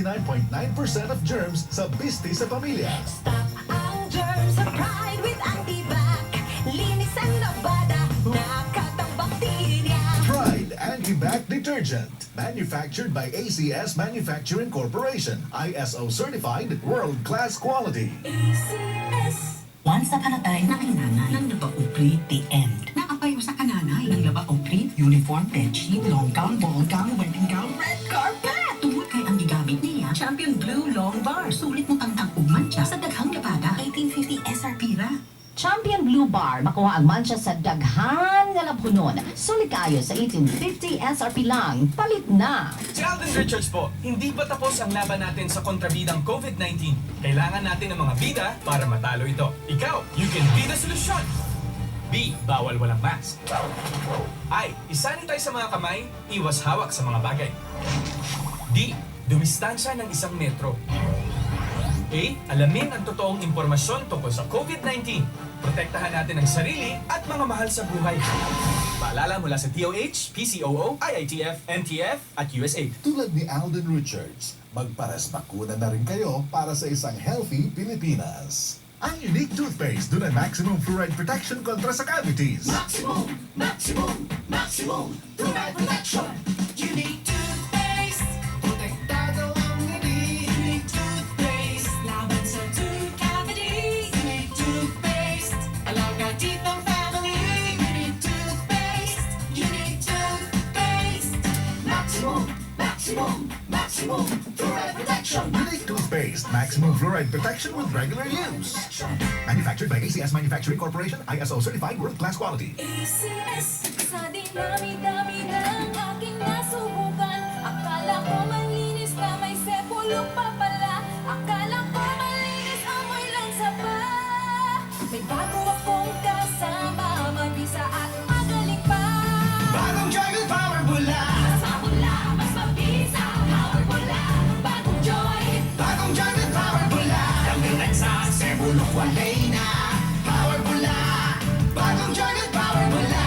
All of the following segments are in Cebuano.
99.9% of germs sa bisti sa pamilya. Stop ang germs sa Pride with Antibac. Linis ang labada, nakatang bakterya. Pride Anti-Bac Detergent. Manufactured by ACS Manufacturing Corporation. ISO certified, world-class quality. ACS. Once upon a time, nakinanay ng laba o pre, the end. Nakapayo sa kananay ng laba o pre, uniform, bedsheet, long gown, ball gown, wedding gown, red carpet. Tungod kay ang gigamit niya, Champion Blue Long Bar. Sulit mo tangtang ug mantsa sa daghang labada. 1850 SRP ra. Champion Blue Bar, makuha ang mancha sa daghan nga labhunon. Sulit kaayo sa 1850 SRP lang. Palit na! Si Alden Richards po, hindi pa tapos ang laban natin sa kontrabidang COVID-19. Kailangan natin ng mga bida para matalo ito. Ikaw, you can be the solution! B. Bawal walang mask. I. Isanitize sa mga kamay, iwas hawak sa mga bagay. D. Dumistansya ng 1 metro. A. Alamin ang totoong impormasyon tungkol sa COVID-19. Protektahan natin ang sarili at mga mahal sa buhay. Paalala mula sa DOH, PCOO, IITF, NTF at USAID. Tulad ni Alden Richards, magpares bakuna na rin kayo para sa isang healthy Pilipinas. Ang Unique Toothpaste, doon ay maximum fluoride protection kontra sa cavities. Maximum, maximum, maximum fluoride protection. Unique toothpaste. Protektado ang ngipin. Unique toothpaste. Laban sa tooth cavities. Unique toothpaste. Alaga teeth ng family. Unique toothpaste. Unique toothpaste. Maximum, maximum, maximum fluoride protection. Unique Toothpaste, maximum fluoride protection with regular use. Manufactured by ACS Manufacturing Corporation, ISO certified, world-class quality. ACS. Sa dinami-dami ng aking nasubukan, akala ko malinis na, may sepulok pa pala. Akala ko malinis, amoy lang sapa. May bago akong kasama, mabisa at magaling pa. Bagong Joy with Power Bula. Mas mabula, mas mabisa, Power Bula. Bagong Joy. Bagong Joy with Power Bula. Tanggal sa sebulok, walay na. Power Bula. Bagong Joy with Power Bula.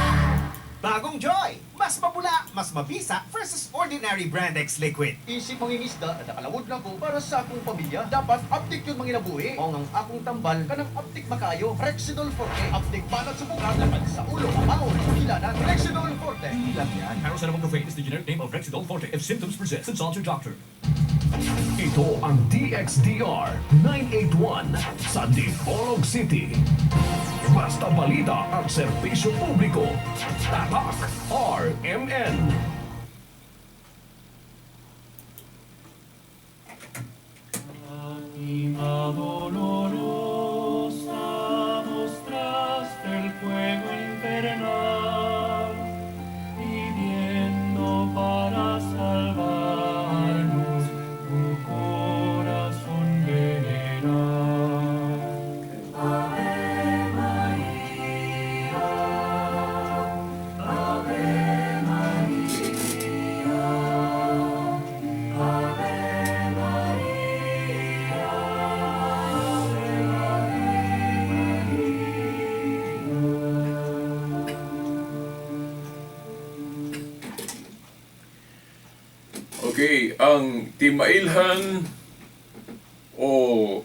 Bagong Joy! Mas mabula, mas mabisa versus ordinary Brand X liquid. Isip mangingisda na nakalawod na ko para sa akong pamilya. Dapat uptik yung manginabuhi. Mao ang akong tambal kanang uptik makayo. Rexidol Forte. Uptik banat sa buka, laban sa ulo, kamao, hilanan. Rexidol Forte. Hindi lang yan. Paracetamol caffeine is the generic name of Rexidol Forte. If symptoms persist, consult your doctor. Ito ang DXDR 981 sa Dipolog City. Basta balita at serbisyo publiko. Tatak RMN. Dolorosa mostraste el fuego infernal, pidiendo para salvarnos tu corazón veneral. Ave Maria, Ave Maria, Ave Maria, Ave Maria. Okay, ang timailhan o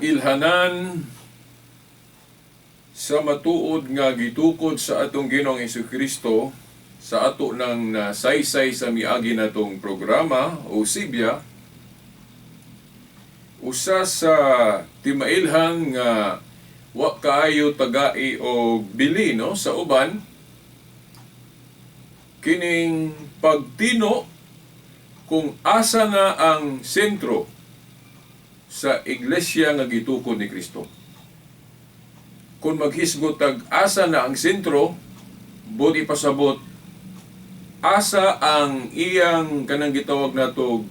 ilhanan sa matuod nga gitukod sa atong Ginoong Kristo sa ato nang nasaysay sa miagi natong programa o sibya, usa sa timailhan nga wa kaayo tagai og bili, no, sa uban, kining pagtino kung asa na ang sentro sa iglesia nga gitukod ni Kristo. Kung maghisgot tag asa na ang sentro, buot ipasabot asa ang iyang kanang gitawag nato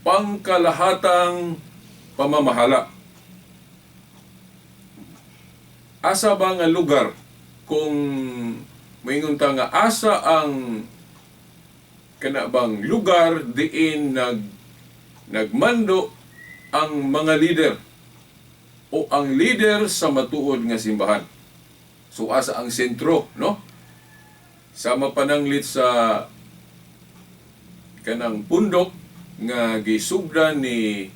pangkalahatang pamamahala. Asa ba nga lugar kung moingon ta nga asa ang kana bang lugar diin nagmando ang mga leader o ang leader sa matuod nga simbahan? So asa ang sentro, no? Sama pananglit sa kanang pundok nga gisugdan ni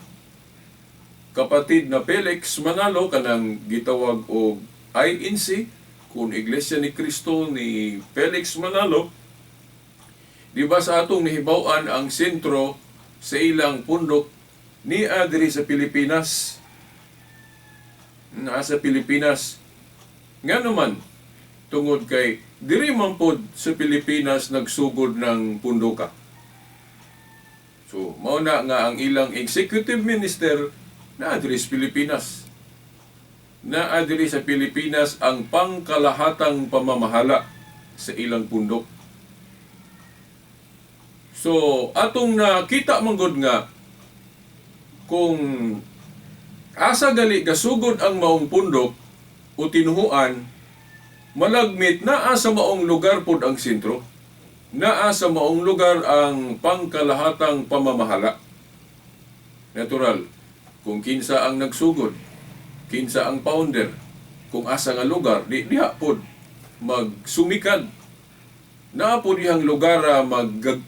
kapatid na Felix Manalo, kanang gitawag og INC, kung Iglesia ni Cristo ni Felix Manalo. Di ba sa atong nahibaw-an, ang sentro sa ilang pundok ni diri sa Pilipinas? Naa sa Pilipinas. Nga naman, tungod kay diri man pod sa Pilipinas nagsugod ng pundoka. So, mao na nga ang ilang executive minister naa diri sa Pilipinas. Naa diri sa Pilipinas ang pangkalahatang pamamahala sa ilang pundok. So, atong nakita manggod nga kung asa gali gasugod ang maong pundok o tinuhuan, malagmit naa sa maong lugar pod ang sentro. Naa sa maong lugar ang pangkalahatang pamamahala. Natural, kung kinsa ang nagsugod, kinsa ang founder, kung asa nga lugar, di diha pod magsumikad. Naa po dihang lugar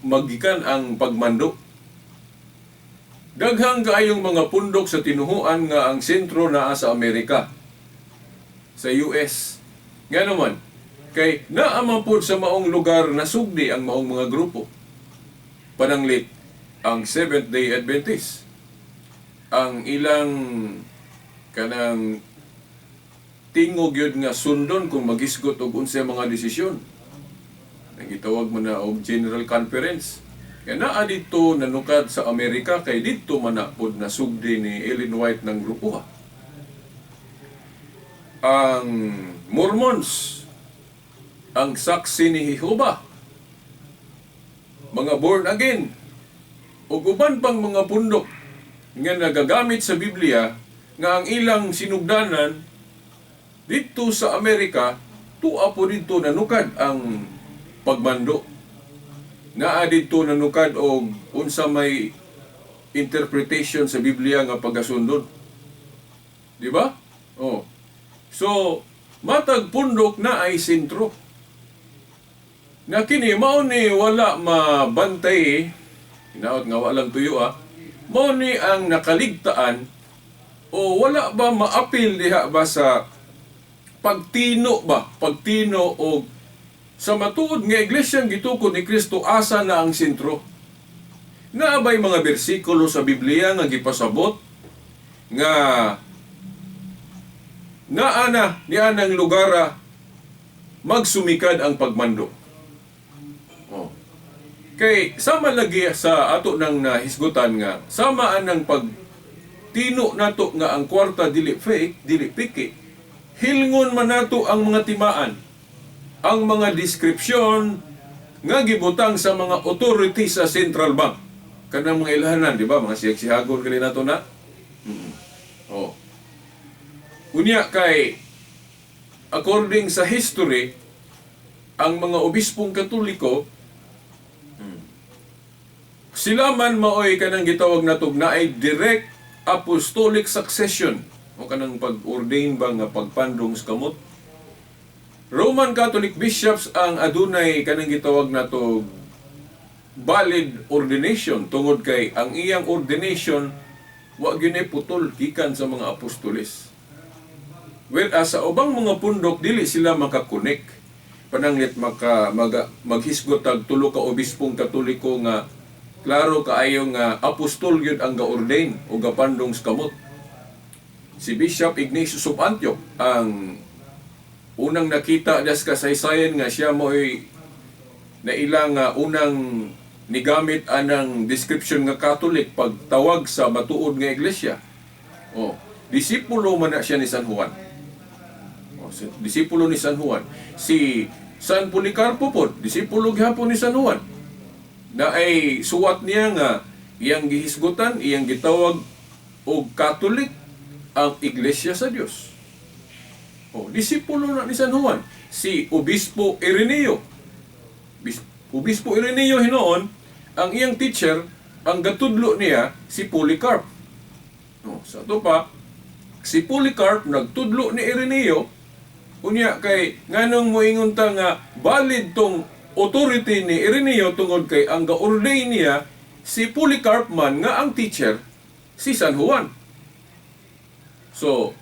magikan ang pagmando. Daghang kaayong mga pundok sa tinuhuan nga ang sentro naa sa Amerika, sa US. Nga naman, kay naa man pod sa maong lugar nasugdi ang maong mga grupo. Pananglit ang Seventh Day Adventist. Ang ilang kanang tingog yun nga sundon kung magisgot og unsay mga desisyon. Ang gitawag man na og General Conference. Kaya naa dito nanukad sa Amerika kay didto man na pod nasugdi ni Ellen White ng grupo ha. Ang Mormons, ang Saksi ni Jehova, mga born again, ug uban pang mga pundok nga nagagamit sa Biblia nga ang ilang sinugdanan didto sa Amerika, tua po didto nanukad ang pagmando. Naa didto nanukad og unsa may interpretation sa Biblia nga pagasundon. Di ba? Oh. So, matag pundok na ay sentro. Na kini mao ni wala mabantay, hinaot nga walang tuyo ah. Mao ni ang nakaligtaan o wala ba maapil diha ba sa pagtino ba, pagtino og sa matuod nga iglesyang gitukod ni Kristo, asa na ang sentro? Naa bay mga bersikulo sa Biblia nga gipasabot nga naa na niya ng lugar magsumikad ang pagmando? Oh. Kay sama lagi sa ato nang nahisgutan nga sama anang pagtino nato nga ang kwarta dili fake, dili piki. Hilngon man nato ang mga timaan, ang mga description nga gibutang sa mga authority sa central bank. Kanang mga ilhanan, di ba? Mga siyag-sihagon kali nato na. Oh. Unya kay according sa history, ang mga obispong Katoliko, sila man maoy kanang gitawag natog naay direct apostolic succession o kanang pag-ordain ba nga pagpandong sa kamot. Roman Catholic bishops ang adunay kanang gitawag natog valid ordination tungod kay ang iyang ordination wa gyud putol gikan sa mga apostoles. Whereas sa ubang mga pundok, dili sila makakonek. Pananglit maghisgot tag tulo ka obispong Katoliko nga klaro kaayo nga apostol gyud ang ga-ordain o gapandong sa kamot. Si Bishop Ignatius of Antioch ang unang nakita das kasaysayan nga siya mo'y na ilang unang nigamit anang description nga Catholic pagtawag sa matuod nga iglesia. Oh, disipulo man na siya ni San Juan. Oh, disipulo ni San Juan. Si San Policarpo pod, disipulo gihapon ni San Juan. Na ay suwat niya nga iyang gihisgutan, iyang gitawag og Catholic ang iglesia sa Dios. Oh, disipulo na ni San Juan. Si Obispo Ireneo. Obispo Ireneo hinoon, ang iyang teacher, ang gatudlo niya si Polycarp. Oh, sa ato pa, si Polycarp nagtudlo ni Ireneo. Unya kay nganong moingon ta nga valid tong authority ni Ireneo? Tungod kay ang ga-ordain niya si Polycarp man nga ang teacher si San Juan. So,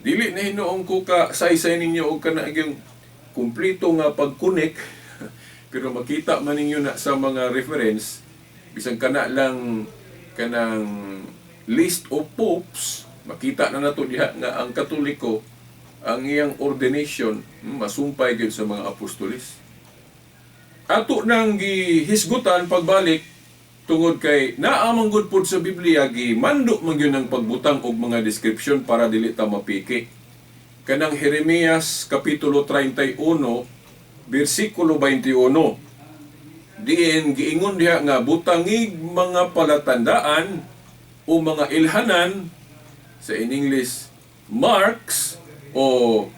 dili na hinuon ko ka saysay ninyo og kana yung kumpleto nga pagkunik, pero makita man ninyo na sa mga reference, bisan kana lang kanang list of popes, makita na nato diha nga ang Katoliko, ang iyang ordination masumpay gyud sa mga apostolis. Ato nang gihisgutan pagbalik tungod kay naa man gud pud sa Biblia, gimando man gyud ang pagbutang og mga description para dili ta mapiki. Kanang Jeremias kapitulo 31 bersikulo 21. Diin giingon diha nga butangig mga palatandaan o mga ilhanan, sa in English marks o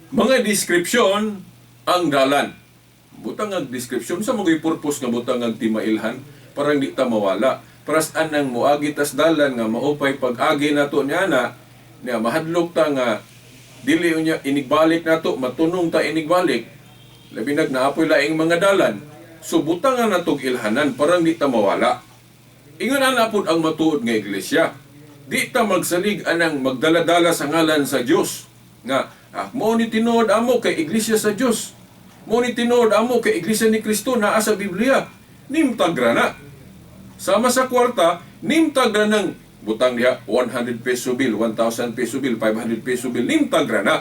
mga description ang dalan. Butang ang description sa mga purpose nga butang ang timailhan, parang di ta mawala. Paras anang moagi tas dalan nga maupay pag-agi nato niya na niya mahadlok ta nga dili unya inigbalik nato, matunong ta inigbalik, labi nag naapoy laing mga dalan. So butangan natog ilhanan parang di ta mawala. Ingon ana pud ang matuod nga iglesia. Di ta magsalig anang magdala-dala sa ngalan sa Dios nga mo ni tinuod amo kay iglesia sa Dios. Mo ni tinuod amo kay iglesia ni Kristo naa sa Biblia. Nimtag ra na. Sama sa kwarta, nimtag ra ng butang diha 100 peso bill, 1,000 peso bill, 500 peso bill, nimtag ra na.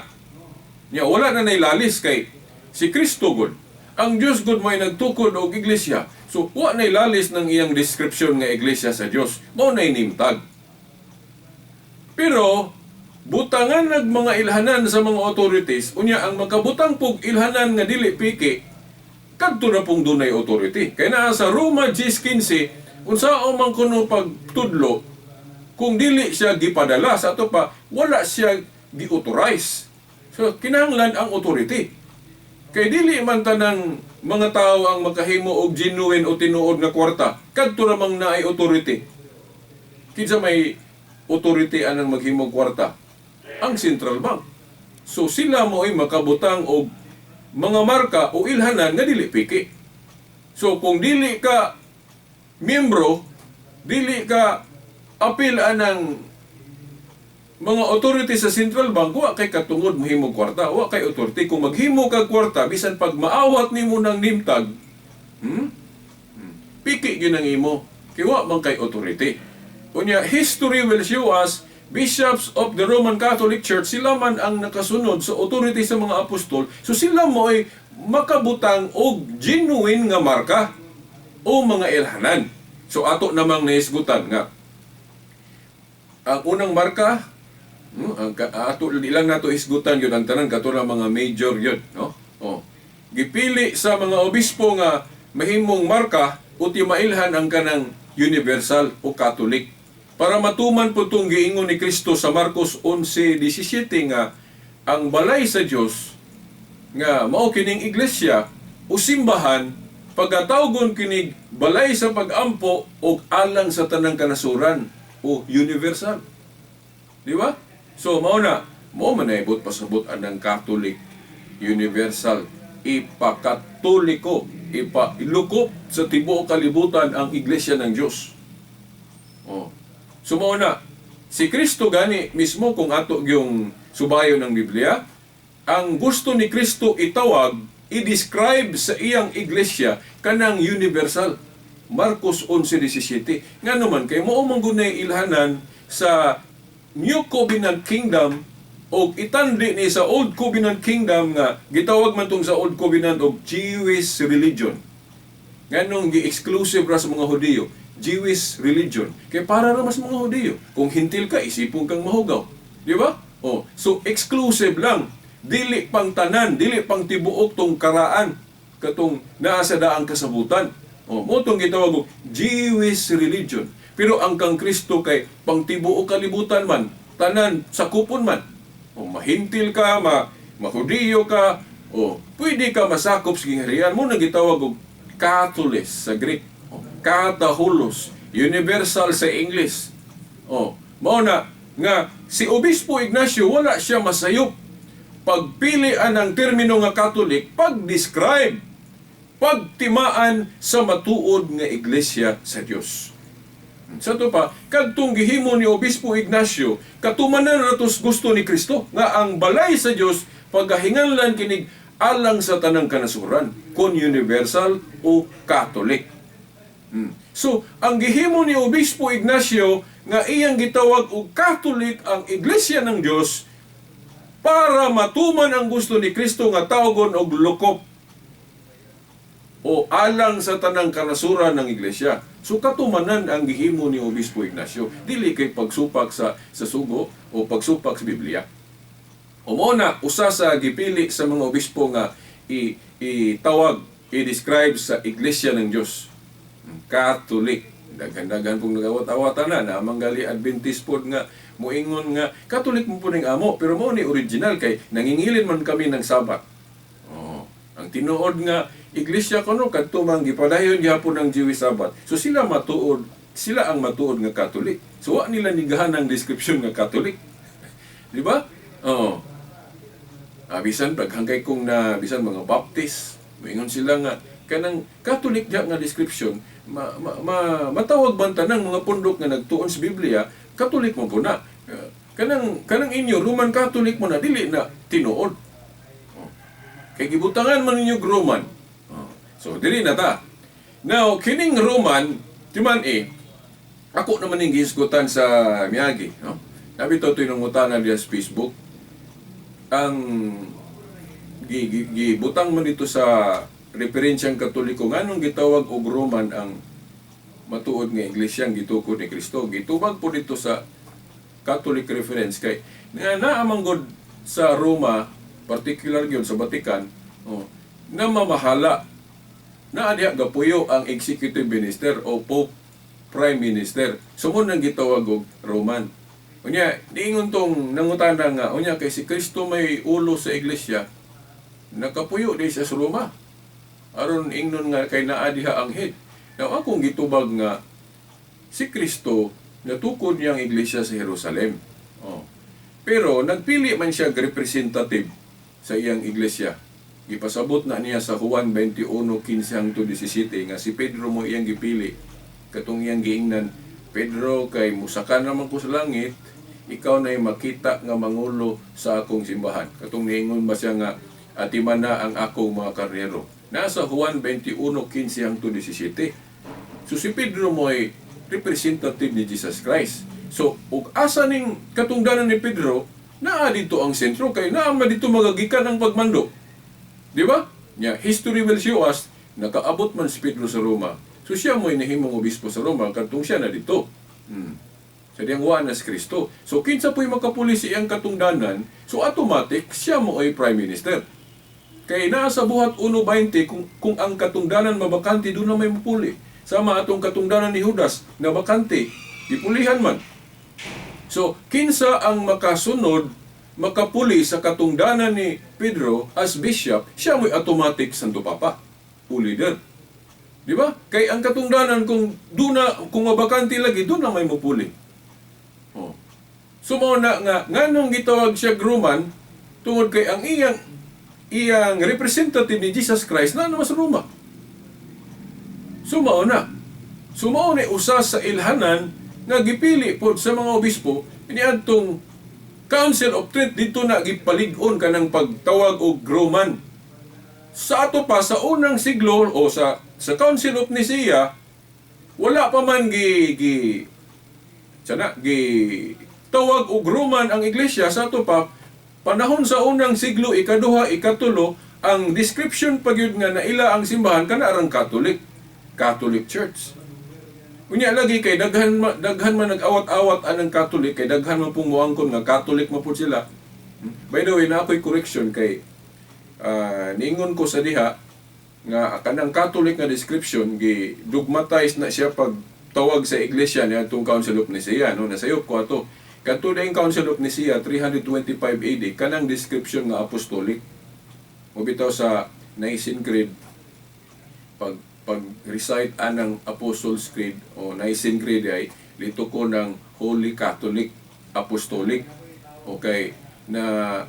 Nya wala na nailalis kay si Kristo gud. Ang Dios gud may nagtukod og iglesia. So wa na ilalis ng iyang description nga iglesia sa Dios. Mao na nimtag. Pero butangan nag mga ilhanan sa mga authorities, unya ang makabutang pug ilhanan nga dili piki, kadto na pong dunay authority. Kay naa sa Roma 10:15, unsaon man kuno pagtudlo kung dili siya gipadala sa ato pa, wala siya gi-authorize. So kinahanglan ang authority. Kay dili man tanang mga tao ang makahimo og genuine o tinuod nga kwarta, kadto ra mang naay authority. Kinsa may authority anang maghimo kwarta? Ang central bank. So sila mo ay makabutang og mga marka o ilhanan nga dili piki. So kung dili ka miyembro, dili ka apil anang mga authority sa central bank, wa kay katungod mohimo kwarta, wa kay authority. Kung maghimo ka kwarta, bisan pag maawat nimo ng nimtag, piki gyud ang imo, kay wa man kay authority. Unya, history will show us, bishops of the Roman Catholic Church, sila man ang nakasunod sa authority sa mga apostol, so sila mo ay makabutang og genuine nga marka o mga ilhanan. So ato namang nahisgutan nga ang unang marka, ang ato ilang nato hisgutan yun ang tanan kato mga major yun, no? Oh. Gipili sa mga obispo nga mahimong marka uti mailhan ang kanang universal o Catholic. Para matuman po itong giingon ni Kristo sa Marcos 11:17 nga ang balay sa Dios nga mao kining iglesia o simbahan pagkatawgon kinig balay sa pagampo og alang sa tanang kanasuran o universal. Di ba? So mao na, mao man ay buot pasabot anang Catholic universal, ipakatoliko, ipailukop sa tibuok kalibutan ang iglesia ng Dios. Oh. So mao na, si Kristo gani mismo kung ato yung subayo ng Biblia, ang gusto ni Kristo itawag, i-describe sa iyang iglesia kanang universal. Marcos 11:17. Nga naman kay mao man gud nay ilhanan sa New Covenant Kingdom og itandi ni sa Old Covenant Kingdom nga gitawag man tong sa Old Covenant og Jewish religion. Nganong gi-exclusive ra sa mga Hudiyo, Jewish religion. Kay para ra mas mga Hudiyo. Kung hintil ka, isipon kang mahugaw. Di ba? Oh, so exclusive lang. Dili pang tanan, dili pang tibuok tong karaan katong naa sa daang kasabutan. Oh, mo tong gitawag og Jewish religion. Pero ang kang Kristo kay pang tibuok kalibutan man, tanan sakupon man. O mahintil ka, mahudiyo ka, o pwede ka masakop sa gingharian mo na gitawag og Catholis sa Greek. O, Katahulos, universal sa English. O, mao na nga si Obispo Ignacio wala siya masayop pagpili anang termino nga Catholic pag-describe Pagtimaan sa matuod nga iglesia sa Dios. Sa to pa, kadtong gihimo ni Obispo Ignacio, katumanan ratos gusto ni Kristo nga ang balay sa Dios pagahinganlan kinig alang sa tanang kanasuran, kon universal o Catholic. So, ang gihimo ni Obispo Ignacio nga iyang gitawag og Catholic ang Iglesia ng Dios para matuman ang gusto ni Kristo nga tawgon og lukop o alang sa tanang kanasuran ng iglesia. So katumanan ang gihimo ni Obispo Ignacio. Dili kay pagsupak sa sugo o pagsupak sa Biblia. O mao na usa sa gipili sa mga obispo nga itawag, i-describe sa Iglesia ng Dios. Catholic. Daghan-daghan pong nagawat-awatan na, naamang gali Adventist pod nga muingon nga Catholic mo po ning amo, pero mao ni original kay nangingilin man kami ng Sabat. Oh, ang tinuod nga iglesia kuno kadto man gipadayon gihapon ang Jewish Sabbath. So sila matuod, sila ang matuod nga Catholic. So wa nila nigahan ang description nga Catholic. Di ba? Oo. Ah, bisan daghan kay kung na bisan mga Baptist, moingon sila nga kanang Catholic diha nga description, ma, ma, ma, matawag man tanang mga pundok nga nagtuon sa Biblia, Catholic mo po na. Kanang inyo Roman Catholic mo na, dili na tinuod. Oh. Kay gibutangan man ninyo Roman. Oh. So dili na ta. Now kining Roman timan eh ako naman ning gihisgutan sa miagi, no? Nabi to tinungutana diya sa Facebook. Ang gibutang man dito sa referensyang Katoliko nganong gitawag og Roman ang matuod nga iglesia ang gitukod ni Kristo. Gitubag po dito sa Catholic reference kay nga naa man gud sa Roma, particular gyud sa Vatican, oh, na mamahala naa diha gapuyo ang executive minister o Pope Prime Minister. So mo nang gitawag og Roman. Unya, niingon tong nangutana nga, unya kay si Kristo may ulo sa iglesia, nakapuyo di siya sa Roma. Aron ingnon nga kay naa diha ang head. Now akong gitubag nga si Kristo natukod niya ang iglesia sa Jerusalem. Oh. Pero nagpili man siya representative sa iyang iglesia. Gipasabot na niya sa Juan 21:15 hangtod 17 nga si Pedro mo iyang gipili. Katong iyang giingnan, Pedro, kay musaka naman ko sa langit, ikaw na'y makita nga mangulo sa akong simbahan. Katong niingon ba siya nga atiman na ang akong mga karnero. Nasa Juan 21:15 hangtod 17. So si Pedro mo ay representative ni Jesus Christ. So ug asa ning katungdanan ni Pedro, naa dito ang sentro kay naa man dito magagikan ang pagmando. Di ba? Nya, history will show us nakaabot man si Pedro sa Roma. So siya mo'y nahimong obispo sa Roma kadtong siya na dito. Sa diyang wa na si Kristo. So kinsa po'y makapuli sa iyang katungdanan, so automatic siya mo ay prime minister. Kay naa sa Buhat 1:20 kung ang katungdanan mabakante, doon na may mapuli. Sama atong katungdanan ni Judas na bakante, gipulihan man. So kinsa ang makasunod, makapuli sa katungdanan ni Pedro as bishop, siya mo'y automatic Santo Papa o leader. Di ba? Kay ang katungdanan kung duna, kung mabakante lagi, doon na may mupuli. Oh. So mao na nga nganong gitawag siya Roman tungod kay ang iyang representative ni Jesus Christ na naman sa Roma. So mao na. So mao ni usa sa ilhanan nga gipili pod sa mga obispo niadtong Council of Trent, dito na gipalig-on kanang pagtawag og Roman. Sa ato pa sa unang siglo o sa Council of Nicaea, wala pa man gi gi sana gi tawag og Roman ang iglesia. Sa ato pa panahon sa unang siglo, ikaduha, ikatulo, ang description pa gyud nga naila ang simbahan kana arang Catholic Church. Unya lagi kay daghan man nag-awat-awat anang Catholic kay daghan man pong muangkon nga Catholic man pud sila. By the way, na ako'y correction kay niingon ko sa diha nga kanang Catholic nga description gi dogmatize na siya pag tawag sa iglesia niya atong Council of Nicaea, no? Nasayop ko ato. Kadto na yung Council of Nicaea 325 AD, kanang description nga apostolic. O bitaw sa Nicene Creed, pag recite anang Apostles' Creed o Nicene Creed ay lito ko ng Holy Catholic Apostolic. Okay, na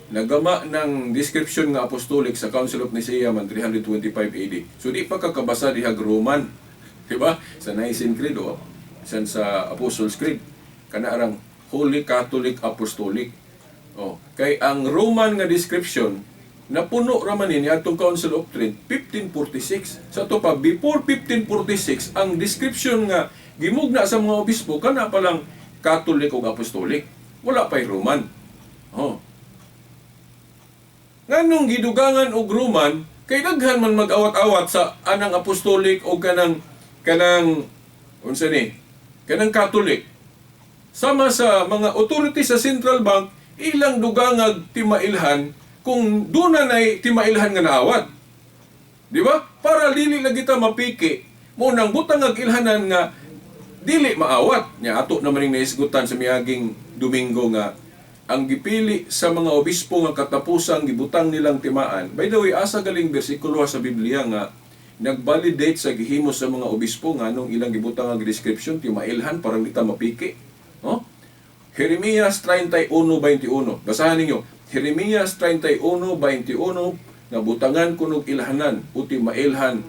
Nagama ng description nga apostolic sa Council of Nicaea man 325 AD. So di pa kakabasa dihag Roman, di ba? Sa Nicene Creed o bisan sa Apostles' Creed. Kana arang Holy Catholic Apostolic. Oh, kay ang Roman nga description napuno ra man ni atong Council of Trent 1546. Sa ato pa, before 1546, ang description nga gimugna sa mga obispo kana pa lang Catholic ug Apostolic. Wala pa'y Roman. Oh. Nganong gidugangan og Roman, kay daghan man mag-awat-awat sa anang Apostolic o kanang kanang unsa ni, kanang Catholic. Sama sa mga authority sa central bank, ilang dugangag timailhan kung doon na nay timailhan nga naawat. Di ba? Para dili lagi ta mapiki, mo nang butang ag ilhanan nga dili maawat. Nya ato naman ning naisgutan sa miaging Domingo nga ang gipili sa mga obispo nga katapusang gibutang nilang timaan. By the way, asa galing bersikulo sa Biblia nga nag-validate sa gihimo sa mga obispo nga nung ilang gibutang ang description timailhan parang di ta mapiki. Oh? Jeremias 31:21. Basahan ninyo. Jeremias 31:21 nga butangan kunog ilhanan uti mailhan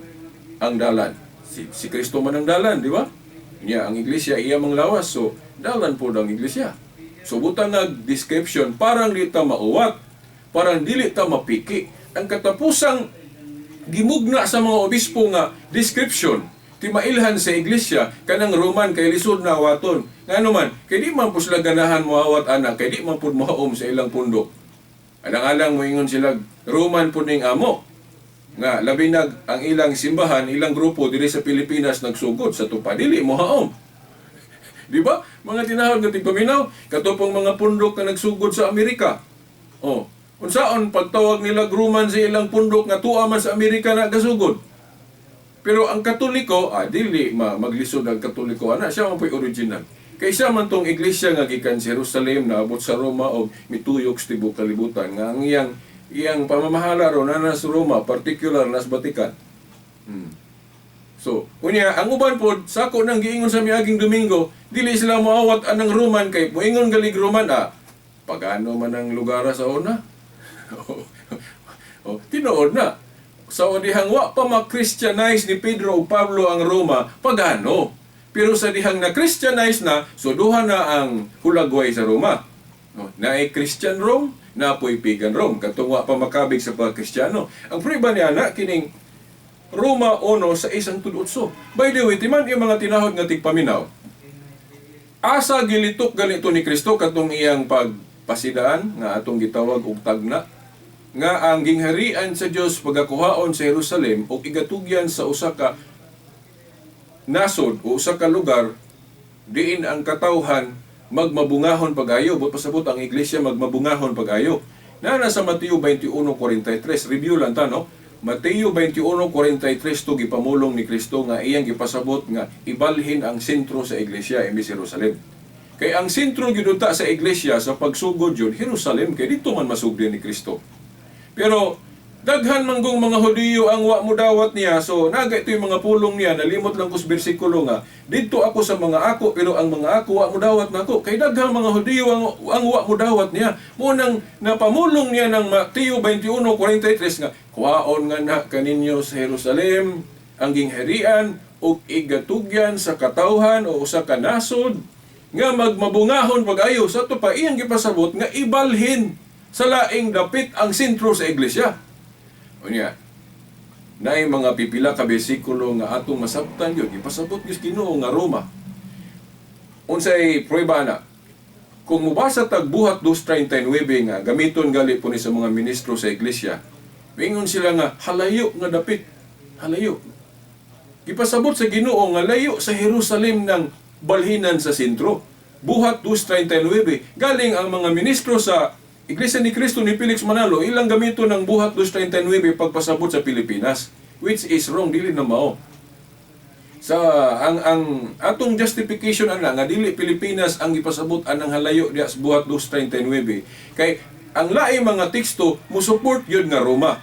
ang dalan. Si Kristo man ang dalan, di ba? Niya ang iglesia iya mang lawas, so dalan po ang iglesia. So butang nag description parang di ta mauwat, parang dili ta mapiki. Ang katapusang gimugna sa mga obispo nga description timailhan sa iglesia kanang Roman kay lisod na awaton. Ngano man, kay di man po sila ganahan moawat ana, kay di man pud mohaom sa ilang pundok. Alang-alang moingon sila Roman pud ning amo. Nga labi nag ang ilang simbahan, ilang grupo diri sa Pilipinas nagsugod sa tupa dili mohaom. Di ba? Mga tinahod nga tigpaminaw, katupong mga pundok nga nagsugod sa Amerika. Oh, unsaon pagtawag nila Roman sa ilang pundok nga tuwa man sa Amerika na gasugod. Pero ang Katoliko, dili maglisod ang Katoliko ana, siya man po'y original. Kaysa man tong iglesia nga gikan sa Jerusalem naabot sa Roma og mituyok sa tibuok kalibutan nga ang iyang pamamahala ron na sa Roma, particular nas Vatican. So, unya ang uban pod sako nang giingon sa miaging Domingo, dili sila moawat anang Roman kay moingon galig Roman pagano man ang lugar sa una. Oh, tinuod na. Sa dihang wa pa ma-Christianize ni Pedro ug Pablo ang Roma, pagano. Pero sa dihang na-Christianize na, so duha na ang hulagway sa Roma. Oh, naay Christian Rome, napoy pagan Rome. Katong wa pa makabig sa pagkristyano. Ang prueba niya na kining Roma 1:6-8. By the way, timan yung mga tinahod nga tigpaminaw. Asa gilitok ganito ni Kristo katong iyang pagpasidaan nga atong gitawag og tagna nga ang gingharian sa Dios pagakuhaon sa Jerusalem og igatugyan sa usa ka nasod o usa ka lugar diin ang katawhan magmabungahon pag-ayo. But pasabot ang iglesia magmabungahon pag-ayo. Naa sa Mateo 21:43, review lang ta, no? Mateo 21:43 to gipamulong ni Kristo nga iyang gipasabot nga ibalhin ang sentro sa iglesia imbes Jerusalem. Kay ang sentro gyud unta sa iglesia sa pagsugod yun Jerusalem, kay dito man masugdi ni Kristo. Pero daghan manggong mga Hudiyo ang wa modawat niya, so naga ito yung mga pulong niya, nalimot lang ko sa bersikulo nga didto ako sa mga ako pero ang mga ako wa modawat nako, kay daghang mga Hudiyo ang wa modawat niya. Mo nang napamulong niya ng Mateo 21:43 nga kuhaon nga na kaninyo sa Jerusalem ang gingharian ug igatugyan sa katawhan o usa ka nasod nga magmabungahon pag-ayo. Sa ato pa iyang gipasabot nga ibalhin sa laing dapit ang sentro sa iglesia. Unya, naay mga pipila ka bersikulo nga atong masabtan yun, ipasabot gyud Ginoo nga Roma. Unsay prueba na? Kung mubasa tag Buhat 2:39 nga gamiton gali po ni sa mga ministro sa iglesia, mingon sila nga halayo nga dapit, halayo. Gipasabot sa Ginoo nga layo sa Jerusalem ng balhinan sa sentro. Buhat 2:39 galing ang mga ministro sa Iglesia ni Cristo ni Felix Manalo, ilang gamito ng Buhat 2:39 pagpasabot sa Pilipinas, which is wrong, dili na mao. Sa ang atong justification ana nga dili Pilipinas ang gipasabot anang halayo diha sa Buhat 2:39 kay ang laing mga teksto mo support gyud nga Roma.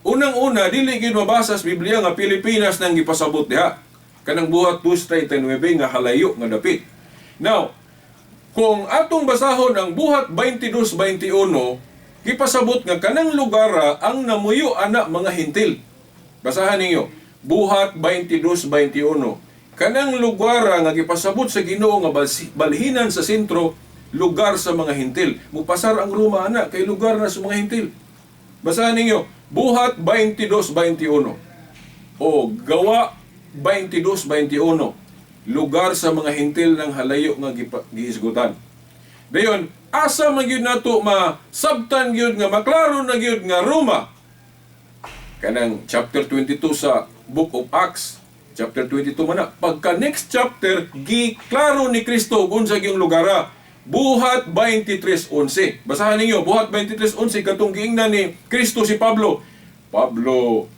Unang-una dili gyud mabasa sa Biblia nga Pilipinas nang gipasabot diha kanang Buhat 2:39 nga halayo nga dapit. Now, kung atong basahon ang Buhat 22:21, Gipasabot nga kanang lugar ang namuyo ana mga Hentil. Basahan ninyo. Buhat 22:21. Kanang lugar nga gipasabot sa Ginoo nga balhinan sa sentro, lugar sa mga Hentil. Mupasar ang Roma ana kay lugar na sa mga Hentil. Basahan ninyo. Buhat 22:21. O Gawa 22:21. Lugar sa mga Hentil ng halayo nga gihisgutan. Dayon, asa man gyud nato masabtan gyud nga maklaro na gyud nga Roma? Kanang chapter 22 sa Book of Acts, chapter 22 man na. Pagka next chapter, giklaro ni Kristo kung unsa gyung lugara. Buhat 23:11. Basahan ninyo, Buhat 23:11, katong giingnan ni Kristo si Pablo. Pablo,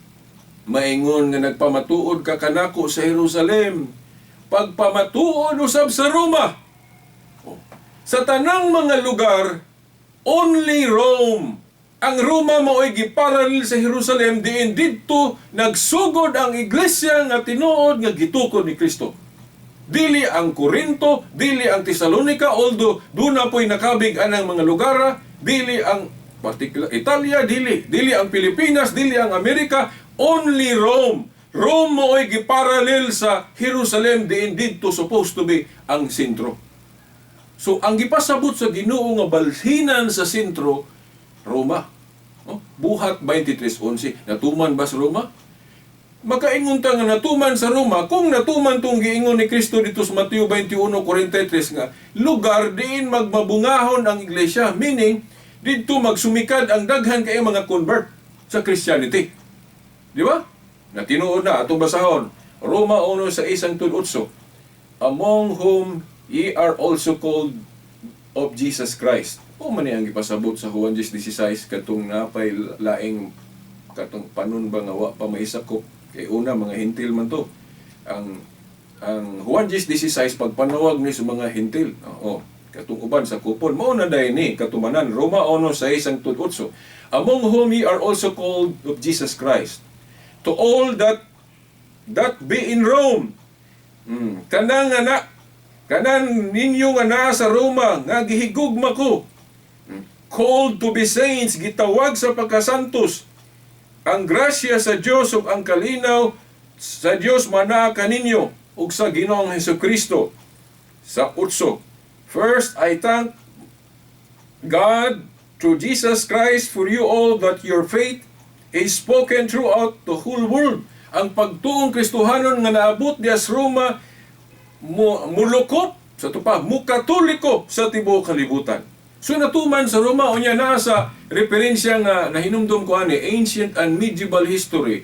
maingon nga nagpamatuod ka kanako sa Jerusalem, pagpamatuod usab sa Roma. Oh. Sa tanang mga lugar, only Rome. Ang Roma mao'y giparallel sa Jerusalem, diin didto nagsugod ang iglesia nga tinuod nga gitukod ni Kristo. Dili ang Corinto, dili ang Tesalonica, although doon na po'y nakabig anang mga lugara, dili ang particular Italia, dili ang Pilipinas, dili ang Amerika, only Rome. Rome mao'y giparallel sa Jerusalem, diin didto supposed to be ang sentro. So ang gipasabot sa Ginoo nga balhinan sa sentro, Roma. Oh, Buhat 23:11. Natuman ba sa Roma? Makaingon ta nga natuman sa Roma kung natuman tong giingon ni Kristo dito sa Mateo 21:43 nga lugar diin magmabungahon ang iglesia, meaning didto magsumikad ang daghan kay mga convert sa Christianity. Di ba? Na tinuod na atong basahon. Roma 1:6 hangtod 8. Among whom ye are also called of Jesus Christ. O man ang gipasabot sa Juan 10:16, katong napay laing katong panon ba nga wa pa maisakop, kay una mga Hentil man to. Ang Juan 10:16, pagpanawag ni sa mga Hentil. Oo, katong uban sa kupon mao na dai ni katumanan Roma 1:6 hangtod 8. Among whom ye are also called of Jesus Christ. To all that be in Rome. Kanang nga na kanan ninyo nga naa sa Roma nga gihigugma ko. Called to be saints, gitawag sa pagkasantos. Ang grasya sa Dios ug ang kalinaw sa Dios manaa kaninyo ug sa Ginoong Hesukristo. Sa 8. First, I thank God through Jesus Christ for you all that your faith is spoken throughout the whole world. Ang pagtuong Kristohanon nga naabot diya sa Roma mulukop sa tupa, mukatoliko sa tibuok kalibutan. So natuman sa Roma. Unya naa sa referensya nga nahinumdum ko ani, Ancient and Medieval History.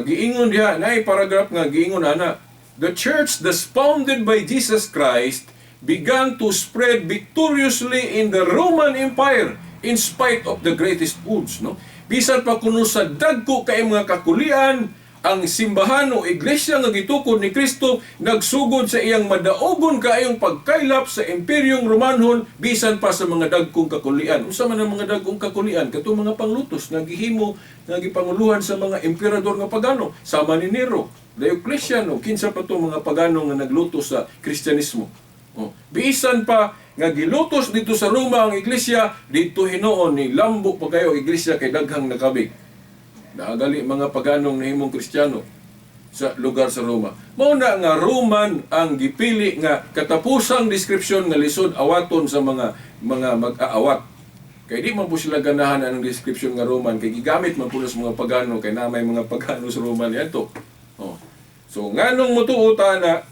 Giingon diha, naay paragraph nga giingon ana, the church thus founded by Jesus Christ began to spread victoriously in the Roman Empire in spite of the greatest odds, no? Bisan pa kuno sa dagko kay mga kakulian, ang simbahan o iglesia nga gitukod ni Kristo nagsugod sa iyang madaogon kaayong pagkaylap sa Imperyong Romanhon bisan pa sa mga dagkong kakulian. Unsa man ang mga dagkong kakulian? Katong mga panglutos nga gihimo, nga gipanguluhan sa mga emperador nga pagano, sama ni Nero, Diocletian o kinsa pa to mga pagano nga naglutos sa Kristyanismo. Oh, bisan pa nga gilutos dito sa Roma ang iglesia, dito hinuon ni lambo pa kayo iglesia kay daghang nakabig. Naagali mga paganong nahimong Kristiyano sa lugar sa Roma. Mao na nga Roman ang gipili nga katapusang description nga lisod awaton sa mga mag-aawat. Kay di man po sila ganahan ang description nga Roman kay gigamit man po sa mga pagano, kay na may mga pagano sa Roman yato. Oh. So nganong motuo ta na,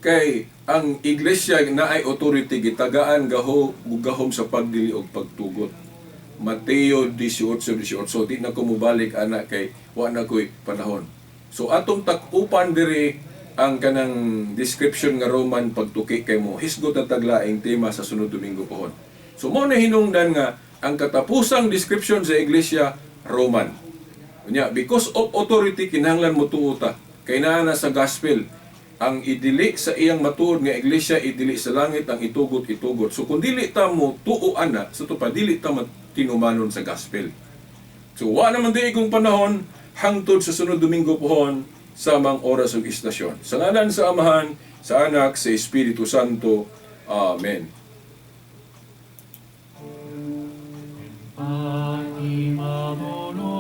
kay ang iglesia na ay authority, gitagaan gaho gahom sa pagdili og pagtugot. Mateo 18:18. Di na ko mobalik ana kay wa na ko'y panahon. So atong tak-upan diri ang kanang description nga Roman pagtuki kay mo hisgot na taglaing tema sa sunod Domingo pohon. So mo na hinungdan nga ang katapusang description sa iglesia, Roman. Unya, because of authority, kinahanglan mo tuo ta. Kay naa na sa gospel, ang idili sa iyang matuod nga iglesia idili sa langit, ang itugot itugot. So kung dili ta mo tuo ana sa tupa, dili ta tinumanon sa gospel. So wa naman di kong panahon, hangtod sa sunod Domingo pohon, samang oras ug istasyon. Sa ngalan sa Amahan, sa Anak, sa Espiritu Santo. Amen. Fatima.